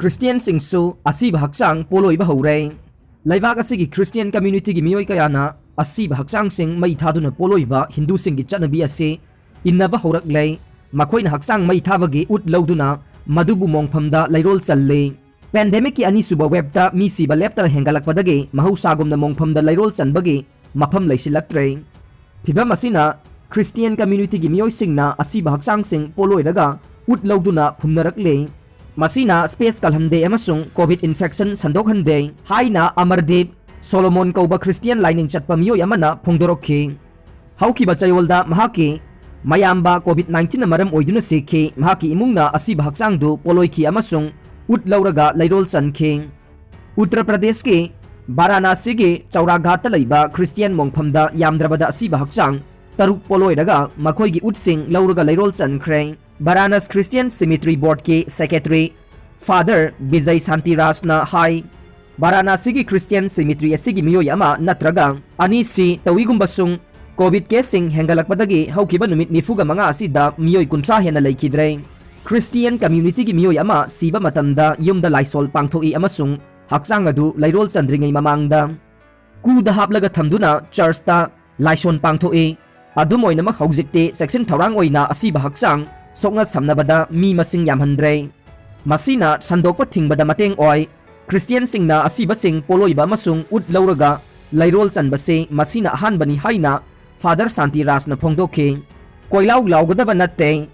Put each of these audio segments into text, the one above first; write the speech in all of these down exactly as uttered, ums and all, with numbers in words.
ꯈ꯭ꯔꯤꯁꯇꯤꯌꯥꯟꯁꯤꯡꯁꯨ ꯑꯁꯤꯕ ꯍꯛꯆꯥꯡ ꯄꯣꯂꯣꯏꯕ ꯍꯧꯔꯦ꯫ ꯂꯩꯕꯥꯛ ꯑꯁꯤꯒꯤ ꯈ꯭ꯔꯤꯁꯇꯤꯌꯥꯟ ꯀꯝꯃ꯭ꯌꯨꯅꯤꯇꯤꯒꯤ ꯃꯤꯑꯣꯏ ꯀꯌꯥꯅ ꯑꯁꯤꯕ ꯍꯛꯆꯥꯡꯁꯤꯡ ꯃꯩ ꯊꯥꯗꯨꯅ ꯄꯣꯂꯣꯏꯕ ꯍꯤꯟꯗꯨꯁꯤꯡꯒꯤ ꯆꯠꯅꯕꯤ ꯑꯁꯤ ꯏꯟꯅꯕ ꯍꯧꯔꯛꯂꯦ꯫ ꯃꯈꯣꯏꯅ ꯍꯛꯆꯥꯡ ꯃꯩ ꯊꯥꯕꯒꯤ ꯎꯠ ꯂꯧꯗꯨꯅ ꯃꯗꯨꯕꯨ ꯃꯣꯡꯐꯝꯗ ꯂꯩꯔꯣꯜ ꯆꯜꯂꯤ꯫ ꯄꯦꯟꯗꯦꯃꯤꯛꯀꯤ ꯑꯅꯤꯁꯨꯕ ꯋꯦꯕꯇ ꯃꯤ ꯁꯤꯕ ꯂꯦꯞꯇꯅ ꯍꯦꯟꯒꯠꯂꯛꯄꯗꯒꯤ ꯃꯍꯧꯁꯥꯒꯨꯝꯅ ꯃꯣꯡꯐꯝꯗ ꯂꯩꯔꯣꯜ ꯆꯟꯕꯒꯤ ꯃꯐꯝ ꯂꯩꯁꯤꯜꯂꯛꯇ꯭ꯔꯦ꯫ ꯐꯤꯚꯝ ꯑꯁꯤꯅ ꯈ꯭ꯔꯤꯁꯇꯤꯌꯥꯟ ꯀꯝꯃ꯭ꯌꯨꯅꯤꯇꯤꯒꯤ ꯃꯤꯑꯣꯏꯁꯤꯡꯅ ꯑꯁꯤꯕ ꯍꯛꯆꯥꯡꯁꯤꯡ ꯄꯣꯂꯣꯏꯔꯒ ꯎꯠ ꯂꯧꯗꯨꯅ ꯐꯨꯝꯅꯔꯛꯂꯤ꯫ ꯃꯁꯤꯅ ꯁ꯭ꯄꯦꯁ ꯀꯜꯍꯟꯗꯦ ꯑꯃꯁꯨꯡ ꯀꯣꯚꯤꯗ ꯏꯟꯐꯦꯛꯁꯟ ꯁꯟꯗꯣꯛꯍꯟꯗꯦ ꯍꯥꯏꯅ ꯑꯃꯔꯗꯤꯞ ꯁꯣꯂꯣꯃꯣꯟ ꯀꯧꯕ ꯈ꯭ꯔꯤꯁꯇꯤꯌꯥꯟ ꯂꯥꯏꯅꯤꯡ ꯆꯠꯄ ꯃꯤꯑꯣꯏ ꯑꯃꯅ ꯐꯣꯡꯗꯣꯔꯛꯈꯤ꯫ ꯍꯧꯈꯤꯕ ꯆꯌꯣꯜꯗ ꯃꯍꯥꯛꯀꯤ ꯃꯌꯥꯝꯕ ꯀꯣꯚꯤꯗ ꯅꯥꯏꯟꯇꯤꯟꯅ ꯃꯔꯝ ꯑꯣꯏꯗꯨꯅ ꯁꯤꯈꯤ꯫ ꯃꯍꯥꯛꯀꯤ ꯏꯃꯨꯡꯅ ꯑꯁꯤꯕ ꯍꯛꯆꯥꯡꯗꯨ ꯄꯣꯂꯣꯏꯈꯤ ꯑꯃꯁꯨꯡ ꯎꯠ ꯂꯧꯔꯒ ꯂꯩꯔꯣꯜ ꯆꯟꯈꯤ꯫ ꯎꯠꯇꯔ ꯄ꯭ꯔꯗꯦꯁꯀꯤ ꯕꯥꯔꯥꯅꯥꯁꯤꯒꯤ ꯆꯧꯔꯥꯒꯥꯠꯇ ꯂꯩꯕ ꯈ꯭ꯔꯤꯁꯇꯤꯌꯥꯟ ꯃꯣꯡꯐꯝꯗ ꯌꯥꯝꯗ꯭ꯔꯕꯗ ꯑꯁꯤꯕ ꯍꯛꯆꯥꯡ ꯇꯔꯨꯛ ꯄꯣꯂꯣꯏꯔꯒ ꯃꯈꯣꯏꯒꯤ ꯎꯠꯁꯤꯡ ꯂꯧꯔꯒ ꯂꯩꯔꯣꯜ ꯆꯟꯈ꯭ꯔꯦ꯫ ꯕꯥꯔꯥꯅꯥꯁ ꯈ꯭ꯔꯤꯁꯇꯤꯌꯥꯟ ꯁꯤꯃꯤꯇ꯭ꯔꯤ ꯕꯣꯔꯗꯀꯤ ꯁꯦꯀ꯭ꯔꯦꯇꯔꯤ ꯐꯥꯗꯔ ꯕꯤꯖꯩ ꯁꯥꯟꯇꯤꯔꯥꯖꯅ ꯍꯥꯏ, ꯕꯥꯔꯥꯅꯥꯁꯤꯒꯤ ꯈ꯭ꯔꯤꯁꯇꯤꯌꯥꯟ ꯁꯤꯃꯤꯇ꯭ꯔꯤ ꯑꯁꯤꯒꯤ ꯃꯤꯑꯣꯏ ꯑꯃ ꯅꯠꯇ꯭ꯔꯒ ꯑꯅꯤ ꯁꯤ ꯇꯧꯏꯒꯨꯝꯕꯁꯨꯡ ꯀꯣꯚꯤꯗ ꯀꯦꯁꯁꯤꯡ ꯍꯦꯟꯒꯠꯂꯛꯄꯗꯒꯤ ꯍꯧꯈꯤꯕ ꯅꯨꯃꯤꯠ ꯅꯤꯐꯨꯒ ꯃꯉꯥ ꯑꯁꯤꯗ ꯃꯤꯑꯣꯏ ꯀꯨꯟꯊ꯭ꯔꯥ ꯍꯦꯟꯅ ꯂꯩꯈꯤꯗ꯭ꯔꯦ꯫ ꯈ꯭ꯔꯤꯁꯇꯤꯌꯥꯟ ꯀꯝꯃ꯭ꯌꯨꯅꯤꯇꯤꯒꯤ ꯃꯤꯑꯣꯏ ꯑꯃ ꯁꯤꯕ ꯃꯇꯝꯗ ꯌꯨꯝꯗ ꯂꯥꯏꯁꯣꯜ ꯄꯥꯡꯊꯣꯛꯏ ꯑꯃꯁꯨꯡ ꯍꯛꯆꯥꯡ ꯑꯗꯨ ꯂꯩꯔꯣꯜ ꯆꯟꯗ꯭ꯔꯤꯉꯩ ꯃꯃꯥꯡꯗ ꯀꯨꯗ ꯍꯥꯞꯂꯒ ꯊꯝꯗꯨꯅ ꯆꯔꯆꯇ ꯂꯥꯏꯁꯣꯟ ꯄꯥꯡꯊꯣꯛꯏ꯫ ꯑꯗꯨꯝ ꯑꯣꯏꯅꯃꯛ, ꯍꯧꯖꯤꯛꯇꯤ ꯆꯦꯛꯁꯤꯟ ꯊꯧꯔꯥꯡ ꯑꯣꯏꯅ ꯑꯁꯤꯕ ꯍꯛꯆꯥꯡ ꯁꯣꯛꯅ ꯁꯝꯅꯕꯗ ꯃꯤ ꯃꯁꯤꯡ ꯌꯥꯝꯍꯟꯗ꯭ꯔꯦ꯫ ꯃꯁꯤꯅ ꯁꯟꯗꯣꯛꯄ ꯊꯤꯡꯕꯗ ꯃꯇꯦꯡ ꯑꯣꯏ꯫ ꯈ꯭ꯔꯤꯁꯇꯤꯌꯥꯟꯁꯤꯡꯅ ꯑꯁꯤꯕꯁꯤꯡ ꯄꯣꯂꯣꯏꯕ ꯑꯃꯁꯨꯡ ꯎꯠ ꯂꯧꯔꯒ ꯂꯩꯔꯣꯜ ꯆꯟꯕꯁꯤ ꯃꯁꯤꯅ ꯑꯍꯥꯟꯕꯅꯤ ꯍꯥꯏꯅ ꯐꯥꯗꯔ ꯁꯥꯟꯇꯤꯔꯥꯖꯅ ꯐꯣꯡꯗꯣꯛꯈꯤ꯫ ꯀꯣꯏꯂꯥꯎ ꯂꯥꯎꯒꯗꯕ ꯅꯠꯇꯦ꯫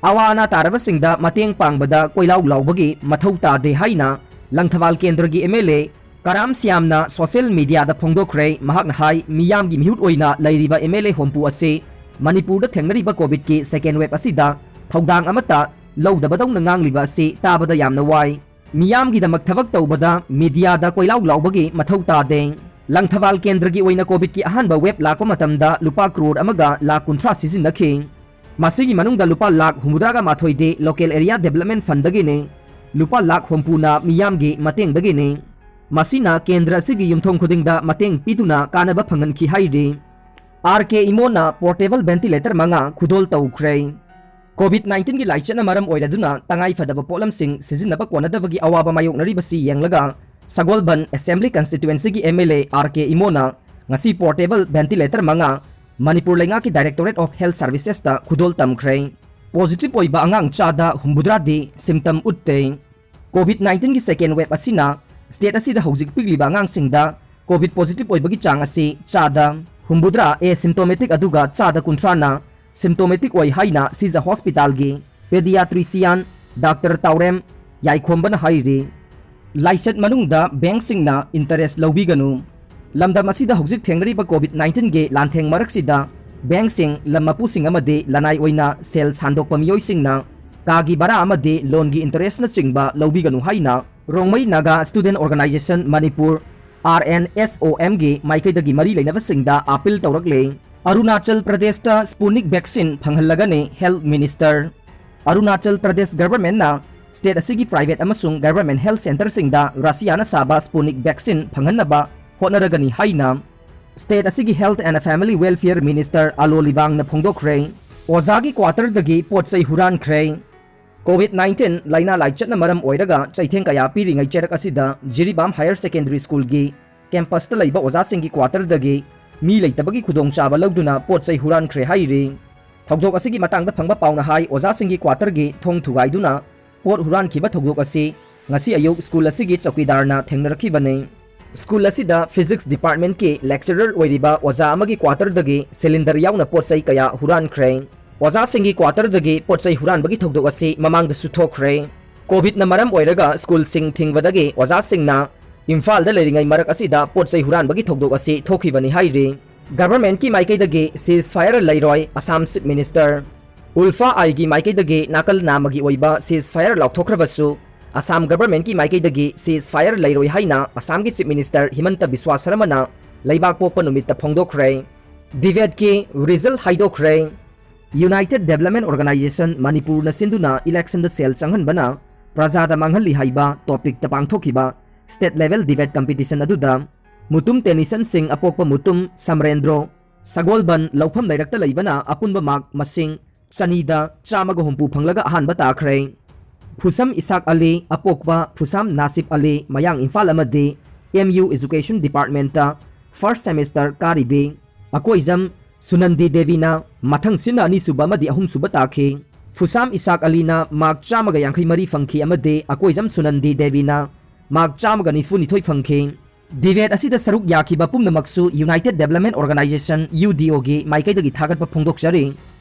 ꯑꯋꯥ ꯑꯅꯥ ꯇꯥꯔꯕꯁꯤꯡꯗ ꯃꯇꯦꯡ ꯄꯥꯡꯕꯗ ꯀꯣꯏꯂꯥꯎ ꯂꯥꯎꯕꯒꯤ ꯃꯊꯧ ꯇꯥꯗꯦ ꯍꯥꯏꯅ ꯂꯪꯊꯕꯥꯜ ꯀꯦꯟꯗ꯭ꯔꯒꯤ ꯑꯦꯝ ꯑꯦꯜ ꯑꯦ ꯀꯔꯥꯝ ꯁ꯭ꯌꯥꯝꯅ ꯁꯣꯁꯤꯌꯦꯜ ꯃꯤꯗꯤꯌꯥꯗ ꯐꯣꯡꯗꯣꯛꯈ꯭ꯔꯦ꯫ ꯃꯍꯥꯛꯅ ꯍꯥꯏ, ꯃꯤꯌꯥꯝꯒꯤ ꯃꯤꯍꯨꯠ ꯑꯣꯏꯅ ꯂꯩꯔꯤꯕ ꯑꯦꯝ ꯑꯦꯜ ꯑꯦ ꯍꯣꯝꯄꯨ ꯑꯁꯤ ꯃꯅꯤꯄꯨꯔꯗ ꯊꯦꯡꯅꯔꯤꯕ ꯀꯣꯚꯤꯗꯀꯤ ꯁꯦꯀꯦꯟ ꯋꯦꯕ ꯑꯁꯤꯗ ꯊꯧꯗꯥꯡ ꯑꯃꯠꯇ ꯂꯧꯗꯕꯗꯧꯅ ꯉꯥꯡꯂꯤꯕ ꯑꯁꯤ ꯇꯥꯕꯗ ꯌꯥꯝꯅ ꯋꯥꯏ꯫ ꯃꯤꯌꯥꯝꯒꯤꯗꯃꯛ ꯊꯕꯛ ꯇꯧꯕꯗ ꯃꯤꯗꯤꯌꯥꯗ ꯀꯣꯏꯂꯥꯎ ꯂꯥꯎꯕꯒꯤ ꯃꯊꯧ ꯇꯥꯗꯦ꯫ ꯂꯪꯊꯕꯥꯜ ꯀꯦꯟꯗ꯭ꯔꯒꯤ ꯑꯣꯏꯅ ꯀꯣꯚꯤꯗꯀꯤ ꯑꯍꯥꯟꯕ ꯋꯦꯕ ꯂꯥꯛꯄ ꯃꯇꯝꯗ ꯂꯨꯄꯥ ꯀ꯭ꯔꯣꯔ ꯑꯃꯒ ꯂꯥꯈ ꯀꯨꯟꯊ꯭ꯔꯥ ꯁꯤꯖꯤꯟꯅꯈꯤ꯫ ꯃꯁꯤꯒꯤ ꯃꯅꯨꯡꯗ ꯂꯨꯄꯥ ꯂꯥꯈ ꯍꯨꯝꯐꯨꯇꯔꯥꯒ ꯃꯥꯊꯣꯏꯗꯤ ꯂꯣꯀꯦꯜ ꯑꯦꯔꯤꯌꯥ ꯗꯦꯕꯂꯞꯃꯦꯟ ꯐꯟꯗꯒꯤꯅꯤ꯫ ꯂꯨꯄꯥ ꯂꯥꯈ ꯍꯨꯝꯐꯨꯅ ꯃꯤꯌꯥꯝꯒꯤ ꯃꯇꯦꯡꯗꯒꯤꯅꯤ꯫ ꯃꯁꯤꯅ ꯀꯦꯟꯗ꯭ꯔ ꯑꯁꯤꯒꯤ ꯌꯨꯝꯊꯣꯡ ꯈꯨꯗꯤꯡꯗ ꯃꯇꯦꯡ ꯄꯤꯗꯨꯅ ꯀꯥꯟꯅꯕ ꯐꯪꯍꯟꯈꯤ ꯍꯥꯏꯔꯤ꯫ ꯑꯥꯔ ꯀꯦ ꯏꯃꯣꯅ ꯄꯣꯔꯇꯦꯕꯜ ꯚꯦꯟꯇꯤꯂꯦꯇꯔ ꯃꯉꯥ ꯈꯨꯗꯣꯜ ꯇꯧꯈ꯭ꯔꯦ꯫ COVID nineteen-ꯒꯤ ꯂꯥꯏꯆꯠꯅ ꯃꯔꯝ ꯑꯣꯏꯔꯗꯨꯅ ꯇꯉꯥꯏ ꯐꯗꯕ ꯄꯣꯠꯂꯝꯁꯤꯡ ꯁꯤꯖꯤꯟꯅꯕ ꯀꯣꯟꯅꯗꯕꯒꯤ ꯑꯋꯥꯕ ꯃꯥꯌꯣꯛꯅꯔꯤꯕꯁꯤ ꯌꯦꯡꯂꯒ, ꯁꯒꯣꯜꯕꯟ Assembly Constituency-ꯒꯤ MLA R K ꯏꯃꯣꯅ ꯉꯁꯤ portable ventilator ꯃꯉꯥ ꯃꯅꯤꯄꯨꯔ ꯂꯩꯉꯥꯛꯀꯤ Directorate of Health Services-ꯇ ꯈꯨꯗꯣꯜ ꯇꯝꯈ꯭ꯔꯦ꯫ Positive ꯑꯣꯏꯕ ꯑꯉꯥꯡ ꯆꯥꯗ ꯍꯨꯝꯐꯨꯇꯔꯥꯗꯤ symptom ꯎꯠꯇꯦ꯫ COVID nineteen-ꯒꯤ second wave ꯑꯁꯤꯅ state ꯑꯁꯤꯗ ꯍꯧꯖꯤꯛ ꯄꯤꯛꯂꯤꯕ ꯑꯉꯥꯡꯁꯤꯡꯗ COVID positive ꯑꯣꯏꯕꯒꯤ ꯆꯥꯡ ꯑꯁꯤ ꯆꯥꯗ ꯍꯨꯝꯐꯨꯇꯔꯥ asymptomatic ꯑꯗꯨꯒ ꯆꯥꯗ ꯀꯨꯟꯊ꯭ꯔꯥꯅ symptomatic ꯑꯣꯏ ꯍꯥꯏꯅ ꯁꯤꯖ Hospital-ꯒꯤ pediatrician Doctor ꯇꯥꯎꯔꯦꯝ ꯌꯥꯏꯈꯣꯝꯕꯅ ꯍꯥꯏꯔꯤ꯫ ꯂꯥꯏꯆꯠ ꯃꯅꯨꯡꯗ bank-ꯁꯤꯡꯅ interest ꯂꯧꯕꯤꯒꯅꯨ꯫ ꯂꯝꯗꯝ ꯑꯁꯤꯗ ꯍꯧꯖꯤꯛ ꯊꯦꯡꯅꯔꯤꯕ COVID nineteen-ꯒꯤ ꯂꯥꯟꯊꯦꯡ ꯃꯔꯛꯁꯤꯗ bank-ꯁꯤꯡ, ꯂꯝ ꯃꯄꯨꯁꯤꯡ ꯑꯃꯗꯤ ꯂꯅꯥꯏ ꯑꯣꯏꯅ ꯁꯦꯜ ꯁꯥꯟꯗꯣꯛꯄ ꯃꯤꯑꯣꯏꯁꯤꯡꯅ ꯀꯥꯒꯤ ꯚꯔꯥ ꯑꯃꯗꯤ loan-ꯒꯤ interest-ꯅꯆꯤꯡꯕ ꯂꯧꯕꯤꯒꯅꯨ ꯍꯥꯏꯅ Rongmei Naga Student Organisation Manipur, R N S O M-ꯒꯤ ꯃꯥꯏꯀꯩꯗꯒꯤ ꯃꯔꯤ ꯂꯩꯅꯕꯁꯤꯡꯗ appeal ꯇꯧꯔꯛꯂꯦ꯫ ꯑꯔꯨꯅꯥꯆꯜ ꯄ꯭ꯔꯗꯦꯁꯇ Sputnik vaccine ꯐꯪꯍꯜꯂꯒꯅꯤ Health Minister꯫ Arunachal Pradesh government-ꯅ state ꯑꯁꯤꯒꯤ private ꯑꯃꯁꯨꯡ government health centre-ꯁꯤꯡꯗ ꯔꯁꯤꯌꯥꯅ ꯁꯥꯕ Sputnik vaccine ꯐꯪꯍꯟꯅꯕ ꯍꯣꯠꯅꯔꯒꯅꯤ ꯍꯥꯏꯅ state ꯑꯁꯤꯒꯤ Health and Family Welfare Minister ꯑꯥꯂꯣ ꯂꯤꯕꯥꯡꯅ ꯐꯣꯡꯗꯣꯛꯈ꯭ꯔꯦ꯫ ꯑꯣꯖꯥꯒꯤ quarter-ꯗꯒꯤ ꯄꯣꯠ ꯆꯩ ꯍꯨꯔꯥꯟꯈ꯭ꯔꯦ꯫ COVID nineteen ꯂꯥꯏꯅꯥ ꯂꯥꯏꯆꯠꯅ ꯃꯔꯝ ꯑꯣꯏꯔꯒ ꯆꯩꯊꯦꯡ ꯀꯌꯥ ꯄꯤꯔꯤꯉꯩ ꯆꯩꯔꯛ ꯑꯁꯤꯗ ꯖꯤꯔꯤꯕꯥꯝ Higher Secondary School-ꯒꯤ campus-ꯇ ꯂꯩꯕ ꯑꯣꯖꯥꯁꯤꯡꯒꯤ quarter-ꯗꯒꯤ ꯃꯤ ꯂꯩꯇꯕꯒꯤ ꯈꯨꯗꯣꯡꯆꯥꯕ ꯂꯧꯗꯨꯅ ꯄꯣꯠ ꯆꯩ ꯍꯨꯔꯥꯟꯈ꯭ꯔꯦ ꯍꯥꯏꯔꯤ꯫ ꯊꯧꯗꯣꯛ ꯑꯁꯤꯒꯤ ꯃꯇꯥꯡꯗ ꯐꯪꯕ ꯄꯥꯎꯅ ꯍꯥꯏ, ꯑꯣꯖꯥꯁꯤꯡꯒꯤ quarter-ꯒꯤ ꯊꯣꯡ ꯊꯨꯒꯥꯏꯗꯨꯅ ꯄꯣꯠ ꯍꯨꯔꯥꯟꯈꯤꯕ ꯊꯧꯗꯣꯛ ꯑꯁꯤ ꯉꯁꯤ ꯑꯌꯨꯛ school ꯑꯁꯤꯒꯤ ꯆꯧꯀꯤꯗꯥꯔꯅ ꯊꯦꯡꯅꯔꯛꯈꯤꯕꯅꯤ꯫ School ꯑꯁꯤꯗ Physics Department-ꯀꯤ lecturer ꯑꯣꯏꯔꯤꯕ ꯑꯣꯖꯥ ꯑꯃꯒꯤ quarter-ꯗꯒꯤ cylinder ꯌꯥꯎꯅ ꯄꯣꯠ ꯆꯩ ꯀꯌꯥ ꯍꯨꯔꯥꯟꯈ꯭ꯔꯦ꯫ ꯑꯣꯖꯥꯁꯤꯡꯒꯤ quarter-ꯗꯒꯤ ꯄꯣꯠ ꯆꯩ ꯍꯨꯔꯥꯟꯕꯒꯤ ꯊꯧꯗꯣꯛ ꯑꯁꯤ ꯃꯃꯥꯡꯗꯁꯨ ꯊꯣꯛꯈ꯭ꯔꯦ꯫ COVID-ꯅ ꯃꯔꯝ ꯑꯣꯏꯔꯒ school-ꯁꯤꯡ ꯊꯤꯡꯕꯗꯒꯤ ꯑꯣꯖꯥꯁꯤꯡꯅ ꯏꯝꯐꯥꯜꯗ ꯂꯩꯔꯤꯉꯩ ꯃꯔꯛ ꯑꯁꯤꯗ ꯄꯣꯠ ꯆꯩ ꯍꯨꯔꯥꯟꯕꯒꯤ ꯊꯧꯗꯣꯛ ꯑꯁꯤ ꯊꯣꯛꯈꯤꯕꯅꯤ ꯍꯥꯏꯔꯤ꯫ Government-ꯀꯤ ꯃꯥꯏꯀꯩꯗꯒꯤ ceasefire ꯂꯩꯔꯣꯏ ꯑꯁꯥꯝ Chief Minister꯫ ULFA I-ꯒꯤ ꯃꯥꯏꯀꯩꯗꯒꯤ ꯅꯥꯀꯜ ꯅꯥꯝꯃꯒꯤ ꯑꯣꯏꯕ ceasefire ꯂꯥꯎꯊꯣꯛꯈ꯭ꯔꯕꯁꯨ, ꯑꯁꯥꯝ government-ꯀꯤ ꯃꯥꯏꯀꯩꯗꯒꯤ ceasefire ꯂꯩꯔꯣꯏ ꯍꯥꯏꯅ ꯑꯁꯥꯝꯒꯤ Chief Minister ꯍꯤꯃꯟꯇ ꯕꯤꯁ꯭ꯋꯥ ꯁꯔꯃꯅ ꯂꯩꯕꯥꯛꯄꯣꯛꯄ ꯅꯨꯃꯤꯠꯇ ꯐꯣꯡꯗꯣꯛꯈ꯭ꯔꯦ꯫ DVET-ꯀꯤ result ꯍꯥꯏꯗꯣꯛꯈ꯭ꯔꯦ꯫ United Development Organisation ꯃꯅꯤꯄꯨꯔꯅ ꯁꯤꯟꯗꯨꯅ election-ꯗ ꯁꯦꯜ ꯆꯪꯍꯟꯕꯅ ꯄ꯭ꯔꯖꯥꯗ ꯃꯥꯡꯍꯜꯂꯤ ꯍꯥꯏꯕ topic-ꯇ ꯄꯥꯡꯊꯣꯛꯈꯤꯕ state level debate competition ꯑꯗꯨꯗ ꯃꯨꯇꯨꯝ ꯇꯦꯅꯤꯁꯟ ꯁꯤꯡ ꯑꯄꯣꯛꯄ ꯃꯨꯇꯨꯝ ꯁꯃꯔꯦꯟꯗ꯭ꯔꯣ ꯁꯒꯣꯜꯕꯟ ꯂꯧꯐꯝ ꯂꯩꯔꯛꯇ ꯂꯩꯕꯅ ꯑꯄꯨꯟꯕ mark ꯃꯁꯤꯡ ꯆꯅꯤꯗ ꯆꯥꯝꯃꯒ ꯍꯨꯝꯐꯨ ꯐꯪꯂꯒ ꯑꯍꯥꯟꯕ ꯇꯥꯈ꯭ꯔꯦ꯫ ꯐꯨꯁꯝ ꯏꯁꯥꯛ ꯑꯂꯤ, ꯑꯄꯣꯛꯄ ꯐꯨꯁꯥꯝ ꯅꯥꯁꯤꯞ ꯑꯂꯤ, ꯃꯌꯥꯡ ꯏꯝꯐꯥꯜ ꯑꯃꯗꯤ M U Education Departmentꯇ first semester ꯀꯥꯔꯤꯕꯤ Akoijam ꯁꯨꯅꯟꯗꯤ ꯗꯦꯕꯤꯅ ꯃꯊꯪꯁꯤꯟꯅ ꯑꯅꯤꯁꯨꯕ ꯑꯃꯗꯤ ꯑꯍꯨꯝꯁꯨꯕ ꯇꯥꯈꯤ꯫ ꯐꯨꯁꯥꯝ ꯏꯁꯥꯛ ꯑꯂꯤꯅ mark ꯆꯥꯝꯃꯒ ꯌꯥꯡꯈꯩ ꯃꯔꯤ ꯐꯪꯈꯤ ꯑꯃꯗꯤ ꯑꯀꯣꯏꯖꯝ ꯁꯨꯅꯟꯗꯤ ꯗꯦꯕꯤꯅ mark ꯆꯥꯝꯃꯒ ꯅꯤꯐꯨ ꯅꯤꯊꯣꯏ ꯐꯪꯈꯤ꯫ Debate ꯑꯁꯤꯗ ꯁꯔꯨꯛ ꯌꯥꯈꯤꯕ ꯄꯨꯝꯅꯃꯛꯁꯨ United Development Organization, U D Oꯒꯤ ꯃꯥꯏꯀꯩꯗꯒꯤ ꯊꯥꯒꯠꯄ ꯐꯣꯡꯗꯣꯛꯆꯔꯤ꯫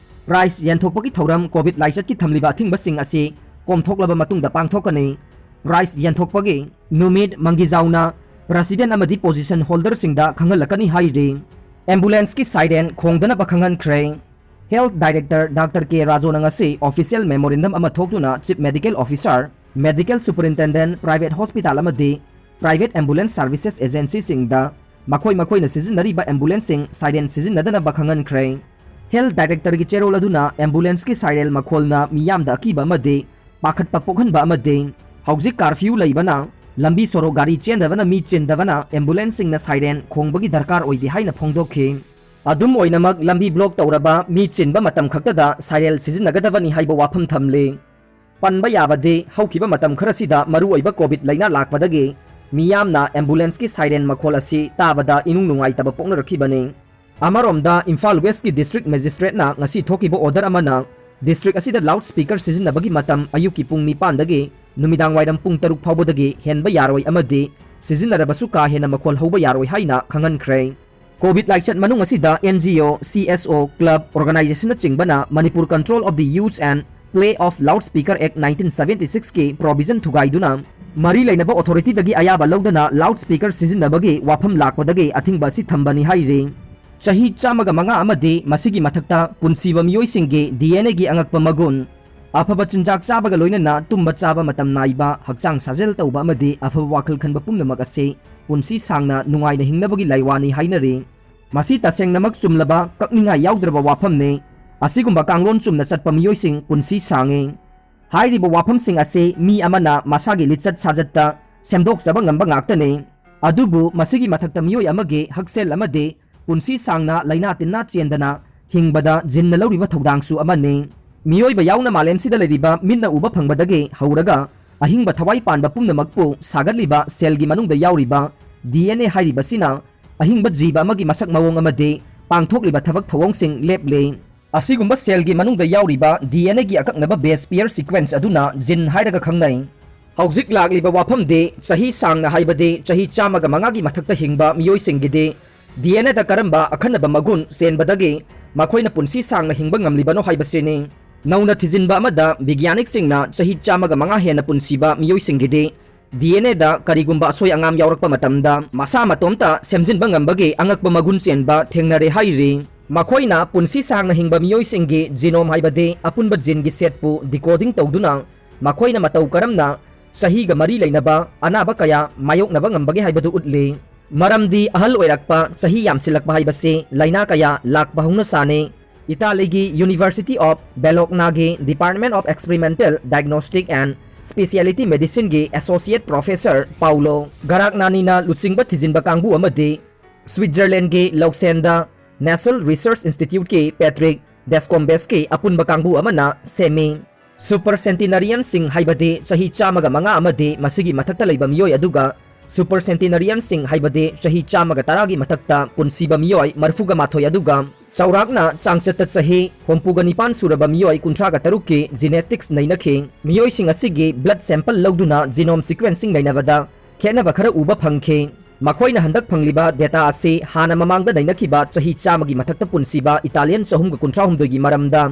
Prize ꯌꯦꯟꯊꯣꯛꯄꯒꯤ ꯊꯧꯔꯝ COVID ꯂꯥꯏꯆꯠꯀꯤ ꯊꯝꯂꯤꯕ ꯑꯊꯤꯡꯕꯁꯤꯡ ꯑꯁꯤ ꯀꯣꯝꯊꯣꯛꯂꯕ ꯃꯇꯨꯡꯗ ꯄꯥꯡꯊꯣꯛꯀꯅꯤ꯫ Prize ꯌꯦꯟꯊꯣꯛꯄꯒꯤ ꯅꯨꯃꯤꯠ ꯃꯪꯒꯤꯖꯥꯎꯅ President ꯑꯃꯗꯤ position holderꯁꯤꯡꯗ ꯈꯪꯍꯜꯂꯛꯀꯅꯤ ꯍꯥꯏꯔꯤ꯫ Ambulanceꯀꯤ siren ꯈꯣꯡꯗꯅꯕ ꯈꯪꯍꯟꯈ꯭ꯔꯦ꯫ Health Director Doctor K ꯔꯥꯖꯣꯅ ꯉꯁꯤ official memorandum ꯑꯃ ꯊꯣꯛꯇꯨꯅ Chief Medical Officer, Medical Superintendent, Private Hospital ꯑꯃꯗꯤ Private Ambulance Services Agencyꯁꯤꯡꯗ ꯃꯈꯣꯏ ꯃꯈꯣꯏꯅ ꯁꯤꯖꯤꯟꯅꯔꯤꯕ ambulanceꯁꯤꯡ siren ꯁꯤꯖꯤꯟꯅꯗꯅꯕ ꯈꯪꯍꯟꯈ꯭ꯔꯦ꯫ Health Directorꯒꯤ ꯆꯦꯔꯣꯜ ꯑꯗꯨꯅ ambulanceꯀꯤ siren ꯃꯈꯣꯜꯅ ꯃꯤꯌꯥꯝꯗ ꯑꯀꯤꯕ ꯑꯃꯗꯤ ꯄꯥꯈꯠꯄ ꯄꯣꯛꯍꯟꯕ ꯑꯃꯗꯤ ꯍꯧꯖꯤꯛ curfew ꯂꯩꯕꯅ ꯂꯝꯕꯤ ꯁꯣꯔꯣꯛ ꯒꯥꯔꯤ ꯆꯦꯟꯗꯕꯅ ꯃꯤ ꯆꯤꯟꯗꯕꯅ ambulanceꯁꯤꯡꯅ siren ꯈꯣꯡꯕꯒꯤ ꯗꯔꯀꯥꯔ ꯑꯣꯏꯗꯦ ꯍꯥꯏꯅ ꯐꯣꯡꯗꯣꯛꯈꯤ꯫ ꯑꯗꯨꯝ ꯑꯣꯏꯅꯃꯛ, ꯂꯝꯕꯤ block ꯇꯧꯔꯕ, ꯃꯤ ꯆꯤꯟꯕ ꯃꯇꯝ ꯈꯛꯇꯗ siren ꯁꯤꯖꯤꯟꯅꯒꯗꯕꯅꯤ ꯍꯥꯏꯕ ꯋꯥꯐꯝ ꯊꯝꯂꯤ꯫ ꯄꯟꯕ ꯌꯥꯕꯗꯤ, ꯍꯧꯈꯤꯕ ꯃꯇꯝ ꯈꯔꯁꯤꯗ ꯃꯔꯨꯑꯣꯏꯕ COVID ꯂꯥꯏꯅꯥ ꯂꯥꯛꯄꯗꯒꯤ ꯃꯤꯌꯥꯝꯅ ambulanceꯀꯤ siren ꯃꯈꯣꯜ ꯑꯁꯤ ꯇꯥꯕꯗ ꯏꯅꯨꯡ ꯅꯨꯡꯉꯥꯏꯇꯕ ꯄꯣꯛꯅꯔꯛꯈꯤꯕꯅꯤ꯫ ꯑꯃꯔꯣꯝꯗ, ꯏꯝꯐꯥꯜ Westꯀꯤ District Magistrateꯅ ꯉꯁꯤ ꯊꯣꯛꯈꯤꯕ order ꯑꯃꯅ district ꯑꯁꯤꯗ loudspeaker ꯁꯤꯖꯤꯟꯅꯕꯒꯤ ꯃꯇꯝ ꯑꯌꯨꯛꯀꯤ ꯄꯨꯡ ꯅꯤꯄꯥꯟꯗꯒꯤ ꯅꯨꯃꯤꯗꯥꯡꯋꯥꯏꯔꯝ ꯄꯨꯡ ꯇꯔꯨꯛ ꯐꯥꯎꯕꯗꯒꯤ ꯍꯦꯟꯕ ꯌꯥꯔꯣꯏ ꯑꯃꯗꯤ ꯁꯤꯖꯤꯟꯅꯔꯕꯁꯨ ꯀꯥ ꯍꯦꯟꯅ ꯃꯈꯣꯜ ꯍꯧꯕ ꯌꯥꯔꯣꯏ ꯍꯥꯏꯅ ꯈꯪꯍꯟꯈ꯭ꯔꯦ꯫ COVID ꯂꯥꯏꯆꯠ ꯃꯅꯨꯡ ꯑꯁꯤꯗ NGO, CSO, club, organizationꯅꯆꯤꯡꯕꯅ Manipur Control of the Use and Play of Loudspeaker Act nineteen seventy sixꯀꯤ provision ꯊꯨꯒꯥꯏꯗꯨꯅ ꯃꯔꯤ ꯂꯩꯅꯕ authorityꯗꯒꯤ ꯑꯌꯥꯕ ꯂꯧꯗꯅ loudspeaker ꯁꯤꯖꯤꯟꯅꯕꯒꯤ ꯋꯥꯐꯝ ꯂꯥꯛꯄꯗꯒꯤ ꯑꯊꯤꯡꯕ ꯑꯁꯤ ꯊꯝꯕꯅꯤ ꯍꯥꯏꯔꯤ꯫ ꯆꯍꯤ ꯆꯥꯝꯃꯒ ꯃꯉꯥ ꯑꯃꯗꯤ ꯃꯁꯤꯒꯤ ꯃꯊꯛꯇ ꯄꯨꯟꯁꯤꯕ ꯃꯤꯑꯣꯏꯁꯤꯡꯒꯤ DNAꯒꯤ ꯑꯉꯛꯄ ꯃꯒꯨꯟ, ꯑꯐꯕ ꯆꯤꯟꯖꯥꯛ ꯆꯥꯕꯒ ꯂꯣꯏꯅꯅ ꯇꯨꯝꯕ ꯆꯥꯕ ꯃꯇꯝ ꯅꯥꯏꯕ, ꯍꯛꯆꯥꯡ ꯁꯥꯖꯦꯜ ꯇꯧꯕ ꯑꯃꯗꯤ ꯑꯐꯕ ꯋꯥꯈꯜ ꯈꯟꯕ ꯄꯨꯝꯅꯃꯛ ꯑꯁꯤ ꯄꯨꯟꯁꯤ ꯁꯥꯡꯅ ꯅꯨꯡꯉꯥꯏꯅ ꯍꯤꯡꯅꯕꯒꯤ ꯂꯥꯏꯋꯥꯅꯤ ꯍꯥꯏꯅꯔꯤ꯫ ꯃꯁꯤ ꯇꯁꯦꯡꯅꯃꯛ ꯆꯨꯝꯂꯕ, ꯀꯛꯅꯤꯡꯉꯥꯏ ꯌꯥꯎꯗ꯭ꯔꯕ ꯋꯥꯐꯝꯅꯤ꯫ ꯑꯁꯤꯒꯨꯝꯕ ꯀꯥꯡꯂꯣꯟ ꯆꯨꯝꯅ ꯆꯠꯄ ꯃꯤꯑꯣꯏꯁꯤꯡ ꯄꯨꯟꯁꯤ ꯁꯥꯡꯉꯤ꯫ ꯍꯥꯏꯔꯤꯕ ꯋꯥꯐꯝꯁꯤꯡ ꯑꯁꯤ ꯃꯤ ꯑꯃꯅ ꯃꯁꯥꯒꯤ ꯂꯤꯆꯠ ꯁꯥꯖꯠꯇ ꯁꯦꯝꯗꯣꯛꯆꯕ ꯉꯝꯕ ꯉꯥꯛꯇꯅꯤ꯫ ꯑꯗꯨꯕꯨ ꯃꯁꯤꯒꯤ ꯃꯊꯛꯇ ꯃꯤꯑꯣꯏ ꯑꯃꯒꯤ ꯍꯛꯁꯦꯜ ꯑꯃꯗꯤ ꯄꯨꯟꯁꯤ ꯁꯥꯡꯅ ꯂꯥꯏꯅꯥ ꯇꯤꯟꯅꯥ ꯆꯦꯟꯗꯅ ꯍꯤꯡꯕꯗ ꯖꯤꯟꯅ ꯂꯧꯔꯤꯕ ꯊꯧꯗꯥꯡꯁꯨ ꯑꯃꯅꯤ꯫ ꯃꯤꯑꯣꯏꯕ ꯌꯥꯎꯅ ꯃꯥꯂꯦꯝꯁꯤꯗ ꯂꯩꯔꯤꯕ ꯃꯤꯠꯅ ꯎꯕ ꯐꯪꯕꯗꯒꯤ ꯍꯧꯔꯒ ꯑꯍꯤꯡꯕ ꯊꯋꯥꯏ ꯄꯥꯟꯕ ꯄꯨꯝꯅꯃꯛꯄꯨ ꯁꯥꯒꯠꯂꯤꯕ ꯁꯦꯜꯒꯤ ꯃꯅꯨꯡꯗ ꯌꯥꯎꯔꯤꯕ ꯗꯤ ꯑꯦꯟ ꯑꯦ ꯍꯥꯏꯔꯤꯕꯁꯤꯅ ꯑꯍꯤꯡꯕ ꯖꯤꯕ ꯑꯃꯒꯤ ꯃꯁꯛ ꯃꯑꯣꯡ ꯑꯃꯗꯤ ꯄꯥꯡꯊꯣꯛꯂꯤꯕ ꯊꯕꯛ ꯊꯧꯑꯣꯡꯁꯤꯡ ꯂꯦꯞꯂꯤ꯫ ꯑꯁꯤꯒꯨꯝꯕ ꯁꯦꯜꯒꯤ ꯃꯅꯨꯡꯗ ꯌꯥꯎꯔꯤꯕ ꯗꯤ ꯑꯦꯟ ꯑꯦꯒꯤ ꯑꯀꯛꯅꯕ ꯕꯦꯁ ꯄꯤꯌꯔ ꯁꯤꯀ꯭ꯋꯦꯟꯁ ꯑꯗꯨꯅ ꯖꯤꯟ ꯍꯥꯏꯔꯒ ꯈꯪꯅꯩ꯫ ꯍꯧꯖꯤꯛ ꯂꯥꯛꯂꯤꯕ ꯋꯥꯐꯝꯗꯤ, ꯆꯍꯤ ꯁꯥꯡꯅ, ꯍꯥꯏꯕꯗꯤ ꯆꯍꯤ ꯆꯥꯝꯃꯒ ꯃꯉꯥꯒꯤ ꯃꯊꯛꯇ ꯍꯤꯡꯕ ꯃꯤꯑꯣꯏꯁꯤꯡꯒꯤꯗꯤ ꯗꯤ ꯑꯦꯟ ꯑꯦꯗ ꯀꯔꯝꯕ ꯑꯈꯟꯅꯕ ꯃꯒꯨꯟ ꯆꯦꯟꯕꯗꯒꯤ ꯃꯈꯣꯏꯅ ꯄꯨꯟꯁꯤ ꯁꯥꯡꯅ ꯍꯤꯡꯕ ꯉꯝꯂꯤꯕꯅꯣ ꯍꯥꯏꯕꯁꯤꯅꯤ꯫ ꯅꯧꯅ ꯊꯤꯖꯤꯟꯕ ꯑꯃꯗ ꯕꯤꯒ꯭ꯌꯥꯅꯤꯛꯁꯤꯡꯅ ꯆꯍꯤ ꯆꯥꯝꯃꯒ ꯃꯉꯥ ꯍꯦꯟꯅ ꯄꯨꯟꯁꯤꯕ ꯃꯤꯑꯣꯏꯁꯤꯡꯒꯤꯗꯤ ꯗꯤ ꯑꯦꯟ ꯑꯦꯗ ꯀꯔꯤꯒꯨꯝꯕ ꯑꯁꯣꯏ ꯑꯉꯥꯝ ꯌꯥꯎꯔꯛꯄ ꯃꯇꯝꯗ ꯃꯁꯥ ꯃꯇꯣꯝꯇ ꯁꯦꯝꯖꯤꯟꯕ ꯉꯝꯕꯒꯤ ꯑꯉꯛꯄ ꯃꯒꯨꯟ ꯆꯦꯟꯕ ꯊꯦꯡꯅꯔꯦ ꯍꯥꯏꯔꯤ꯫ ꯃꯈꯣꯏꯅ ꯄꯨꯟꯁꯤ ꯁꯥꯡꯅ ꯍꯤꯡꯕ ꯃꯤꯑꯣꯏꯁꯤꯡꯒꯤ ꯖꯤꯅꯣꯝ, ꯍꯥꯏꯕꯗꯤ ꯑꯄꯨꯟꯕ ꯖꯤꯟꯒꯤ ꯁꯦꯠꯄꯨ ꯗꯤꯀꯣꯗꯤꯡ ꯇꯧꯗꯨꯅ ꯃꯈꯣꯏꯅ ꯃꯇꯧ ꯀꯔꯝꯅ ꯆꯍꯤꯒ ꯃꯔꯤ ꯂꯩꯅꯕ ꯑꯅꯥꯕ ꯀꯌꯥ ꯃꯥꯌꯣꯛꯅꯕ ꯉꯝꯕꯒꯦ ꯍꯥꯏꯕꯗꯨ ꯎꯠꯂꯤ꯫ ꯃꯔꯝꯗꯤ ꯑꯍꯜ ꯑꯣꯏꯔꯛꯄ, ꯆꯍꯤ ꯌꯥꯝꯁꯤꯜꯂꯛꯄ ꯍꯥꯏꯕꯁꯤ ꯂꯥꯏꯅꯥ ꯀꯌꯥ ꯂꯥꯛꯄ ꯍꯧꯅ ꯁꯥꯅꯤ꯫ ꯏꯇꯥꯂꯤꯒꯤ University of Bolognaꯒꯤ Department of Experimental Diagnostic and Specialty Medicineꯒꯤ Associate Professor Paolo Garagnaninꯅ ꯂꯨꯆꯤꯡꯕ ꯊꯤꯖꯤꯟꯕ ꯀꯥꯡꯕꯨ ꯑꯃꯗꯤ ꯁ꯭ꯋꯤꯠꯖꯔꯂꯦꯟꯒꯤ ꯂꯧꯁꯦꯟꯗ National Research Instituteꯀꯤ Patrick Descombesꯀꯤ ꯑꯄꯨꯟꯕ ꯀꯥꯡꯕꯨ ꯑꯃꯅ ꯁꯦꯝꯃꯤ꯫ ꯁꯨꯄꯔ ꯁꯦꯟꯇꯤꯅꯔꯤꯌꯟꯁꯤꯡ, ꯍꯥꯏꯕꯗꯤ ꯆꯍꯤ ꯆꯥꯝꯃꯒ ꯃꯉꯥ ꯑꯃꯗꯤ ꯃꯁꯤꯒꯤ ꯃꯊꯛꯇ ꯂꯩꯕ ꯃꯤꯑꯣꯏ ꯑꯗꯨꯒ ꯁꯨꯄꯔ ꯁꯦꯟꯇꯤꯅꯔꯤꯌꯟꯁꯤꯡ, ꯍꯥꯏꯕꯗꯤ ꯆꯍꯤ ꯆꯥꯝꯃꯒ ꯇꯔꯥꯒꯤ ꯃꯊꯛꯇ ꯄꯨꯟꯁꯤꯕ ꯃꯤꯑꯣꯏ ꯃꯔꯤꯐꯨꯒ ꯃꯥꯊꯣꯏ ꯑꯗꯨꯒ ꯆꯥꯎꯔꯥꯛꯅ ꯆꯥꯡꯆꯠꯇ ꯆꯍꯤ ꯍꯨꯝꯐꯨꯒ ꯅꯤꯄꯥꯟ ꯁꯨꯔꯕ ꯃꯤꯑꯣꯏ ꯀꯨꯟꯊ꯭ꯔꯥꯒ ꯇꯔꯨꯛꯀꯤ ꯖꯤꯅꯦꯇꯤꯛꯁ ꯅꯩꯅꯈꯤ꯫ ꯃꯤꯑꯣꯏꯁꯤꯡ ꯑꯁꯤꯒꯤ ꯕ꯭ꯂꯗ ꯁꯦꯝꯄꯜ ꯂꯧꯗꯨꯅ ꯖꯤꯅꯣꯝ ꯁꯤꯀ꯭ꯋꯦꯟꯁꯤꯡ ꯅꯩꯅꯕꯗ ꯈꯦꯠꯅꯕ ꯈꯔ ꯎꯕ ꯐꯪꯈꯤ꯫ ꯃꯈꯣꯏꯅ ꯍꯟꯗꯛ ꯐꯪꯂꯤꯕ ꯗꯦꯇꯥ ꯑꯁꯤ ꯍꯥꯟꯅ ꯃꯃꯥꯡꯗ ꯅꯩꯅꯈꯤꯕ ꯆꯍꯤ ꯆꯥꯝꯃꯒꯤ ꯃꯊꯛꯇ ꯄꯨꯟꯁꯤꯕ ꯏꯇꯥꯂꯤꯌꯟ ꯆꯍꯨꯝꯒ ꯀꯨꯟꯊ꯭ꯔꯥ ꯍꯨꯝꯗꯣꯏꯒꯤ ꯃꯔꯝꯗ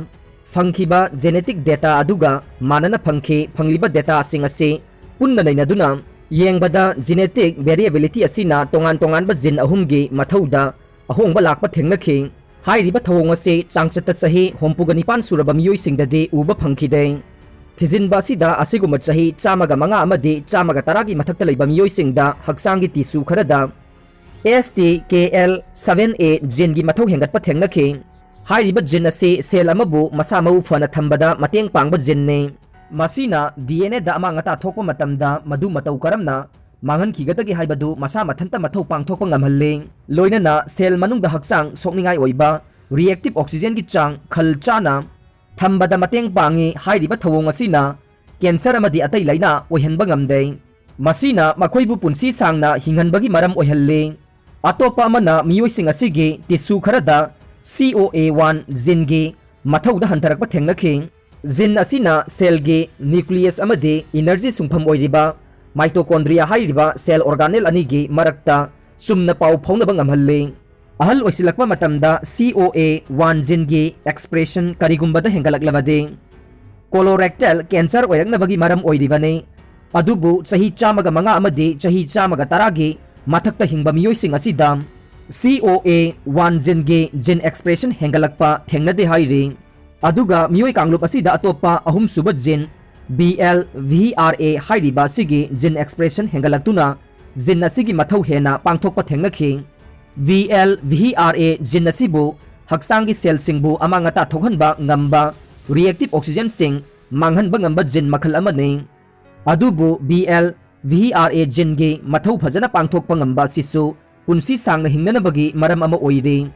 ꯐꯪꯈꯤꯕ ꯖꯦꯅꯦꯇꯤꯛ ꯗꯦꯇꯥ ꯑꯗꯨꯒ ꯃꯥꯟꯅꯅ ꯐꯪꯈꯤ꯫ ꯐꯪꯂꯤꯕ ꯗꯦꯇꯥꯁꯤꯡ ꯑꯁꯤ ꯄꯨꯟꯅ ꯅꯩꯅꯗꯨꯅ ꯌꯦꯡꯕꯗ, ꯖꯦꯅꯦꯇꯤꯛ ꯚꯦꯔꯤꯑꯦꯕꯤꯂꯤꯇꯤ ꯑꯁꯤꯅ ꯇꯣꯉꯥꯟ ꯇꯣꯉꯥꯟꯕ ꯖꯤꯟ ꯑꯍꯨꯝꯒꯤ ꯃꯊꯧꯗ ꯑꯍꯣꯡꯕ ꯂꯥꯛꯄ ꯊꯦꯡꯅꯈꯤ꯫ ꯍꯥꯏꯔꯤꯕ ꯊꯧꯑꯣꯡ ꯑꯁꯤ ꯆꯥꯡꯆꯠꯇ ꯆꯍꯤ ꯍꯨꯝꯐꯨꯒ ꯅꯤꯄꯥꯟ ꯁꯨꯔꯕ ꯃꯤꯑꯣꯏꯁꯤꯡꯗꯗꯤ ꯎꯕ ꯐꯪꯈꯤꯗꯦ꯫ ꯊꯤꯖꯤꯟꯕ ꯑꯁꯤꯗ ꯑꯁꯤꯒꯨꯝꯕ ꯆꯍꯤ ꯆꯥꯝꯃꯒ ꯃꯉꯥ ꯑꯃꯗꯤ ꯆꯥꯝꯃꯒ ꯇꯔꯥꯒꯤ ꯃꯊꯛꯇ ꯂꯩꯕ ꯃꯤꯑꯣꯏꯁꯤꯡꯗ ꯍꯛꯆꯥꯡꯒꯤ ꯇꯤꯁꯨ ꯈꯔꯗ ꯑꯦꯁ ꯇꯤ ꯀꯦ ꯑꯦꯜ ꯁꯚꯦꯟ ꯑꯦ ꯖꯤꯟꯒꯤ ꯃꯊꯧ ꯍꯦꯟꯒꯠꯄ ꯊꯦꯡꯅꯈꯤ꯫ ꯍꯥꯏꯔꯤꯕ ꯖꯤꯟ ꯑꯁꯤ ꯁꯦꯜ ꯑꯃꯕꯨ ꯃꯁꯥ ꯃꯎ ꯐꯅ ꯊꯝꯕꯗ ꯃꯇꯦꯡ ꯄꯥꯡꯕ ꯖꯤꯟꯅꯤ꯫ ꯃꯁꯤꯅ ꯗꯤ ꯑꯦꯟ ꯑꯦꯗ ꯑꯃꯥꯡ ꯑꯇꯥ ꯊꯣꯛꯄ ꯃꯇꯝꯗ ꯃꯗꯨ ꯃꯇꯧ ꯀꯔꯝꯅ ꯃꯥꯡꯍꯟꯈꯤꯒꯗꯒꯦ ꯍꯥꯏꯕꯗꯨ ꯃꯁꯥ ꯃꯊꯟꯇ ꯃꯊꯧ ꯄꯥꯡꯊꯣꯛꯄ ꯉꯝꯍꯜꯂꯤ꯫ ꯂꯣꯏꯅꯅ ꯁꯦꯜ ꯃꯅꯨꯡꯗ ꯍꯛꯆꯥꯡ ꯁꯣꯛꯅꯤꯡꯉꯥꯏ ꯑꯣꯏꯕ Reactive oxygenꯒꯤ ꯆꯥꯡ ꯈꯜ ꯆꯥꯅ ꯊꯝꯕꯗ ꯃꯇꯦꯡ ꯄꯥꯡꯉꯤ꯫ ꯍꯥꯏꯔꯤꯕ ꯊꯧꯑꯣꯡ ꯑꯁꯤꯅ cancer ꯑꯃꯗꯤ ꯑꯇꯩ ꯂꯥꯏꯅꯥ ꯑꯣꯏꯍꯟꯕ ꯉꯝꯗꯦ꯫ ꯃꯁꯤꯅ ꯃꯈꯣꯏꯕꯨ ꯄꯨꯟꯁꯤ ꯁꯥꯡꯅ ꯍꯤꯡꯍꯟꯕꯒꯤ ꯃꯔꯝ ꯑꯣꯏꯍꯜꯂꯤ꯫ ꯑꯇꯣꯞꯄ ꯑꯃꯅ ꯃꯤꯑꯣꯏꯁꯤꯡ ꯑꯁꯤꯒꯤ tissue ꯈꯔꯗ C O A one geneꯒꯤ ꯃꯊꯧꯗ ꯍꯟꯊꯔꯛꯄ ꯊꯦꯡꯅꯈꯤ꯫ Gene ꯑꯁꯤꯅ cellꯒꯤ nucleus ꯑꯃꯗꯤ energy ꯁꯨꯡꯐꯝ ꯑꯣꯏꯔꯤꯕ mitochondria ꯍꯥꯏꯔꯤꯕ cell organelle ꯑꯅꯤꯒꯤ ꯃꯔꯛꯇ ꯆꯨꯝꯅ ꯄꯥꯎ ꯐꯥꯎꯅꯕ ꯉꯝꯍꯜꯂꯤ꯫ ꯑꯍꯜ ꯑꯣꯏꯁꯤꯜꯂꯛꯄ ꯃꯇꯝꯗ C O A one geneꯒꯤ expression ꯀꯔꯤꯒꯨꯝꯕꯗ ꯍꯦꯟꯒꯠꯂꯛꯂꯕꯗꯤ colorectal cancer ꯑꯣꯏꯔꯛꯅꯕꯒꯤ ꯃꯔꯝ ꯑꯣꯏꯔꯤꯕꯅꯤ꯫ ꯑꯗꯨꯕꯨ ꯆꯍꯤ ꯆꯥꯝꯃꯒ ꯃꯉꯥ ꯑꯃꯗꯤ ꯆꯍꯤ ꯆꯥꯝꯃꯒ ꯇꯔꯥꯒꯤ ꯃꯊꯛꯇ ꯍꯤꯡꯕ ꯃꯤꯑꯣꯏꯁꯤꯡ ꯑꯁꯤꯗ C O A one geneꯒꯤ gene expression ꯍꯦꯟꯒꯠꯂꯛꯄ ꯊꯦꯡꯅꯗꯦ ꯍꯥꯏꯔꯤ꯫ ꯑꯗꯨꯒ ꯃꯤꯑꯣꯏ ꯀꯥꯡꯂꯨꯞ ꯑꯁꯤꯗ ꯑꯇꯣꯞꯄ ꯑꯍꯨꯝꯁꯨꯕ gene B L V R A ꯍꯥꯏꯔꯤꯕ ꯑꯁꯤꯒꯤ gene expression ꯍꯦꯟꯒꯠꯂꯛꯇꯨꯅ gene ꯑꯁꯤꯒꯤ ꯃꯊꯧ ꯍꯦꯟꯅ ꯄꯥꯡꯊꯣꯛꯄ ꯊꯦꯡꯅꯈꯤ꯫ V L V R A gene ꯑꯁꯤꯕꯨ ꯍꯛꯆꯥꯡꯒꯤ cellꯁꯤꯡꯕꯨ ꯑꯃꯥꯡ ꯑꯇꯥ ꯊꯣꯛꯍꯟꯕ ꯉꯝꯕ reactive oxygenꯁꯤꯡ ꯃꯥꯡꯍꯟꯕ ꯉꯝꯕ gene ꯃꯈꯜ ꯑꯃꯅꯤ꯫ ꯑꯗꯨꯕꯨ B L V R A geneꯒꯤ ꯃꯊꯧ ꯐꯖꯅ ꯄꯥꯡꯊꯣꯛꯄ ꯉꯝꯕ ꯑꯁꯤꯁꯨ ꯄꯨꯟꯁꯤ ꯁꯥꯡꯅ ꯍꯤꯡꯅꯅꯕꯒꯤ ꯃꯔꯝ ꯑꯃ ꯑꯣꯏꯔꯤ꯫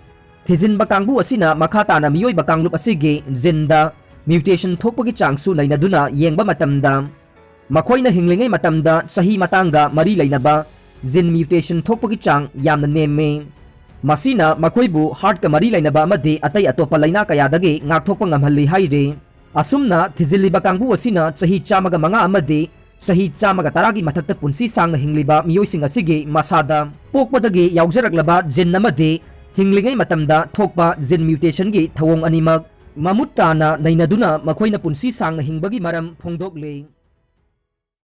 ꯊꯤꯖꯤꯟꯕ ꯀꯥꯡꯕꯨ ꯑꯁꯤꯅ ꯃꯈꯥ ꯇꯥꯅ ꯃꯤꯑꯣꯏꯕ ꯀꯥꯡꯂꯨꯞ ꯑꯁꯤꯒꯤ geneꯗ mutation ꯊꯣꯛꯄꯒꯤ ꯆꯥꯡꯁꯨ ꯅꯩꯅꯗꯨꯅ ꯌꯦꯡꯕ ꯃꯇꯝꯗ, ꯃꯈꯣꯏꯅ ꯍꯤꯡꯂꯤꯉꯩ ꯃꯇꯝꯗ ꯆꯍꯤ ꯃꯇꯥꯡꯒ ꯃꯔꯤ ꯂꯩꯅꯕ gene mutation ꯊꯣꯛꯄꯒꯤ ꯆꯥꯡ ꯌꯥꯝꯅ ꯅꯦꯝꯃꯤ꯫ ꯃꯁꯤꯅ ꯃꯈꯣꯏꯕꯨ heartꯀ ꯃꯔꯤ ꯂꯩꯅꯕ ꯑꯃꯗꯤ ꯑꯇꯩ ꯑꯇꯣꯞꯄ ꯂꯥꯏꯅꯥ ꯀꯌꯥꯗꯒꯤ ꯉꯥꯛꯊꯣꯛꯄ ꯉꯝꯍꯜꯂꯤ ꯍꯥꯏꯔꯤ꯫ ꯑꯁꯨꯝꯅ ꯊꯤꯖꯤꯜꯂꯤꯕ ꯀꯥꯡꯕꯨ ꯑꯁꯤꯅ ꯆꯍꯤ ꯆꯥꯝꯃꯒ ꯃꯉꯥ ꯑꯃꯗꯤ ꯆꯍꯤ ꯆꯥꯝꯃꯒ ꯇꯔꯥꯒꯤ ꯃꯊꯛꯇ ꯄꯨꯟꯁꯤ ꯁꯥꯡꯅ ꯍꯤꯡꯂꯤꯕ ꯃꯤꯑꯣꯏꯁꯤꯡ ꯑꯁꯤꯒꯤ ꯃꯁꯥꯗ ꯄꯣꯛꯄꯗꯒꯤ ꯌꯥꯎꯖꯔꯛꯂꯕ gene ꯑꯃꯗꯤ ꯍꯤꯡꯂꯤꯉꯩ ꯃꯇꯝꯗ ꯊꯣꯛꯄ gene mutationꯒꯤ ꯊꯧꯑꯣꯡ ꯑꯅꯤꯃꯛ ꯃꯃꯨꯠ ꯇꯥꯅ ꯅꯩꯅꯗꯨꯅ ꯃꯈꯣꯏꯅ ꯄꯨꯟꯁꯤ ꯁꯥꯡꯅ ꯍꯤꯡꯕꯒꯤ ꯃꯔꯝ ꯐꯣꯡꯗꯣꯛꯂꯤ꯫